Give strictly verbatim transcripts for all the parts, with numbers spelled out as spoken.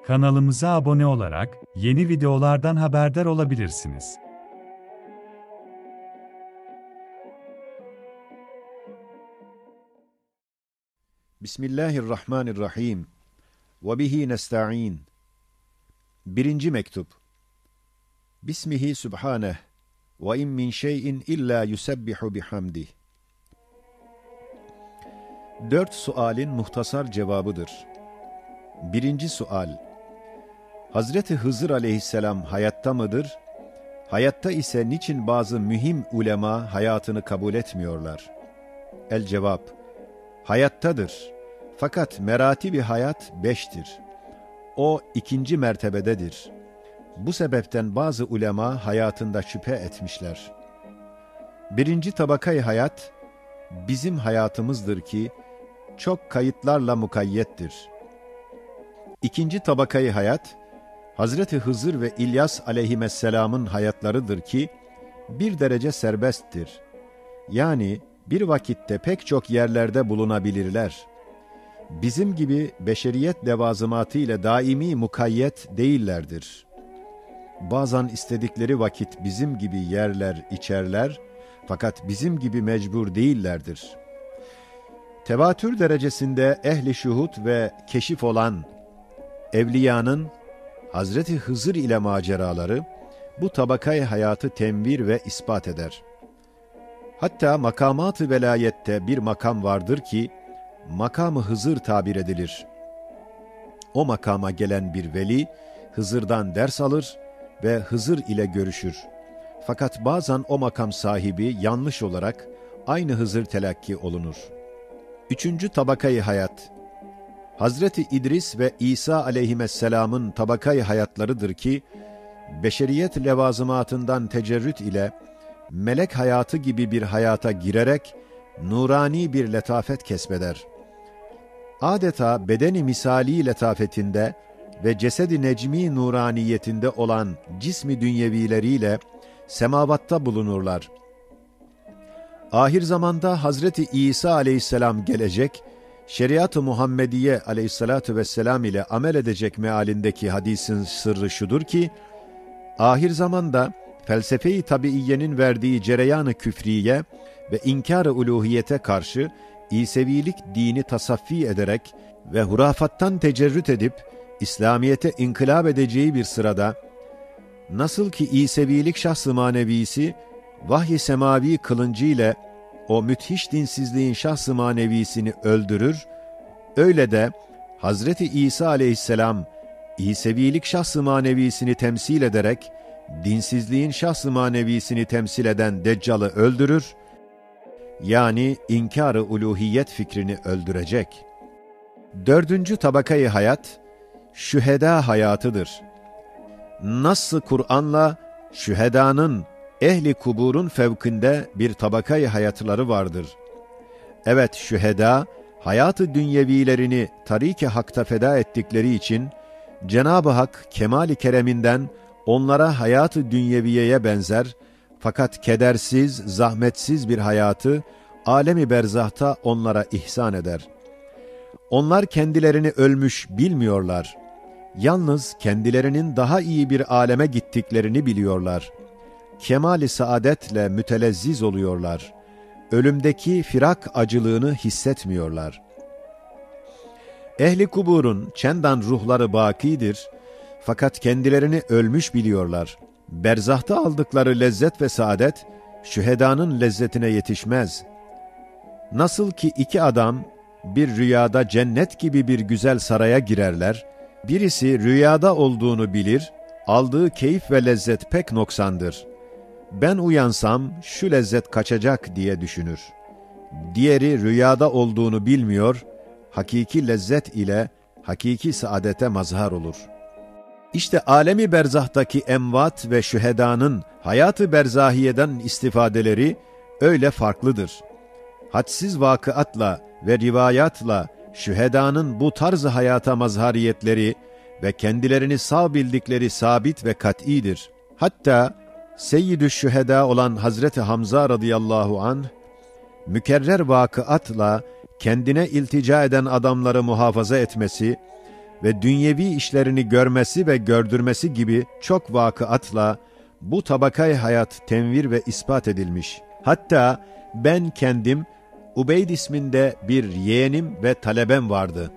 Kanalımıza abone olarak yeni videolardan haberdar olabilirsiniz. Bismillahirrahmanirrahim. Ve bihi nesta'in. Birinci mektup. Bismihi subhaneh. Ve in min şey'in illa yusebbihu bihamdih. Dört sualin muhtasar cevabıdır. Birinci sual. Hazreti Hızır aleyhisselam hayatta mıdır? Hayatta ise niçin bazı mühim ulema hayatını kabul etmiyorlar? El cevap. Hayattadır. Fakat meratibi hayat beştir. O ikinci mertebededir. Bu sebepten bazı ulema hayatında şüphe etmişler. Birinci tabakayı hayat bizim hayatımızdır ki çok kayıtlarla mukayyettir. İkinci tabakayı hayat, Hazreti Hızır ve İlyas aleyhisselamın hayatlarıdır ki bir derece serbesttir. Yani bir vakitte pek çok yerlerde bulunabilirler. Bizim gibi beşeriyet levazımatı ile daimi mukayyet değillerdir. Bazan istedikleri vakit bizim gibi yerler, içerler, fakat bizim gibi mecbur değillerdir. Tevatür derecesinde ehli şuhut ve keşif olan evliyanın Hazreti Hızır ile maceraları bu tabakayı hayatı tenvir ve ispat eder. Hatta makamat-ı velayette bir makam vardır ki, makam-ı Hızır tabir edilir. O makama gelen bir veli Hızır'dan ders alır ve Hızır ile görüşür. Fakat bazan o makam sahibi yanlış olarak aynı Hızır telakki olunur. Üçüncü tabakayı hayat. Hazreti İdris ve İsa aleyhisselamın tabakayı hayatlarıdır ki, beşeriyet levazımatından tecerrüt ile melek hayatı gibi bir hayata girerek nurani bir letafet kesbeder. Adeta bedeni misali letafetinde ve cesedi necmi nuraniyetinde olan cismi dünyevileriyle semavatta bulunurlar. Ahir zamanda Hazreti İsa aleyhisselam gelecek, şeriat-ı Muhammediye aleyhissalatu vesselam ile amel edecek mealindeki hadisin sırrı şudur ki, ahir zamanda felsefe-i tabiiyenin verdiği cereyan-ı küfriye ve inkar-ı uluhiyete karşı İsevilik dini tasaffi ederek ve hurafattan tecerrüt edip İslamiyete inkılap edeceği bir sırada, nasıl ki İsevilik şahs-ı manevisi vahy-i semavi kılıncı ile o müthiş dinsizliğin şahs-ı manevisini öldürür, öyle de Hazreti İsa aleyhisselam İsevilik şahs-ı manevisini temsil ederek dinsizliğin şahs-ı manevisini temsil eden Deccalı öldürür, yani inkar-ı uluhiyet fikrini öldürecek. Dördüncü tabakayı hayat, şüheda hayatıdır. Nassı Kur'an'la şühedanın ehli kuburun fevkinde bir tabakayı hayatları vardır. Evet, şüheda, hayatı dünyevilerini tarik-i hakta feda ettikleri için Cenab-ı Hak kemal-i kereminden onlara hayatı dünyeviyeye benzer, fakat kedersiz, zahmetsiz bir hayatı alemi berzahta onlara ihsan eder. Onlar kendilerini ölmüş bilmiyorlar. Yalnız kendilerinin daha iyi bir aleme gittiklerini biliyorlar. Kemal-i saadetle mütelezziz oluyorlar. Ölümdeki firak acılığını hissetmiyorlar. Ehli kuburun çendan ruhları bakidir, fakat kendilerini ölmüş biliyorlar. Berzahta aldıkları lezzet ve saadet şühedanın lezzetine yetişmez. Nasıl ki iki adam bir rüyada cennet gibi bir güzel saraya girerler, birisi rüyada olduğunu bilir, aldığı keyif ve lezzet pek noksandır. Ben uyansam şu lezzet kaçacak diye düşünür. Diğeri rüyada olduğunu bilmiyor, hakiki lezzet ile hakiki saadete mazhar olur. İşte alemi berzahtaki emvat ve şühedanın hayatı berzahiyeden istifadeleri öyle farklıdır. Hadsiz vakıatla ve rivayatla şühedanın bu tarz-ı hayata mazhariyetleri ve kendilerini sağ bildikleri sabit ve kat'idir. Hatta Seyyidü Şüheda olan Hazreti Hamza radıyallahu anh, mükerrer vakıatla kendine iltica eden adamları muhafaza etmesi ve dünyevi işlerini görmesi ve gördürmesi gibi çok vakıatla bu tabakayı hayat tenvir ve ispat edilmiş. Hatta ben kendim Ubeyd isminde bir yeğenim ve talebem vardı.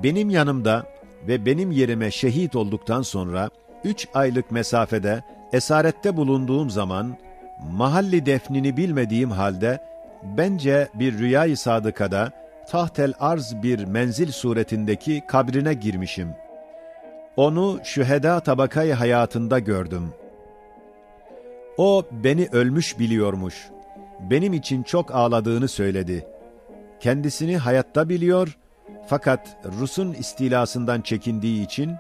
Benim yanımda ve benim yerime şehit olduktan sonra üç aylık mesafede esarette bulunduğum zaman mahalli defnini bilmediğim halde bence bir rüyayı sadıkada tahtel arz bir menzil suretindeki kabrine girmişim. Onu şüheda tabakayı hayatında gördüm. O beni ölmüş biliyormuş. Benim için çok ağladığını söyledi. Kendisini hayatta biliyor, fakat Rus'un istilasından çekindiği için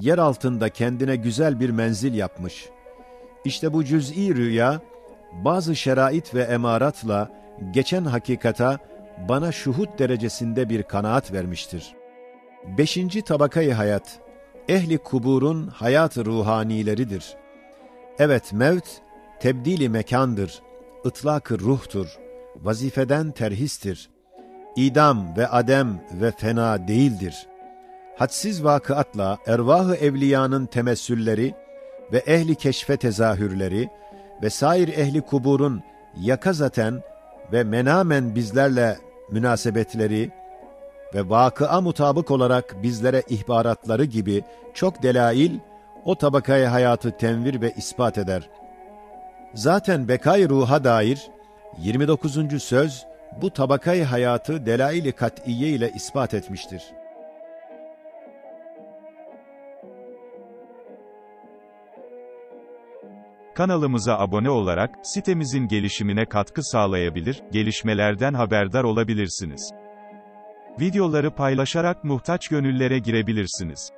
yer altında kendine güzel bir menzil yapmış. İşte bu cüz'i rüya, bazı şerait ve emaratla geçen hakikata bana şuhut derecesinde bir kanaat vermiştir. Beşinci tabakayı hayat, ehli kuburun hayat ruhanileridir. Evet, mevt, tebdili mekandır, ıtlak-ı ruhtur, vazifeden terhistir. İdam ve adem ve fena değildir. Hadsiz vakıatla ervah-ı evliyanın temessülleri ve ehli keşfe tezahürleri ve sair ehli kuburun yakazaten ve menamen bizlerle münasebetleri ve vakıa mutabık olarak bizlere ihbaratları gibi çok delail o tabakayı hayatı tenvir ve ispat eder. Zaten bekay ruha dair yirmi dokuzuncu söz bu tabakayı hayatı delail-i kat'iye ile ispat etmiştir. Kanalımıza abone olarak sitemizin gelişimine katkı sağlayabilir, gelişmelerden haberdar olabilirsiniz. Videoları paylaşarak muhtaç gönüllere girebilirsiniz.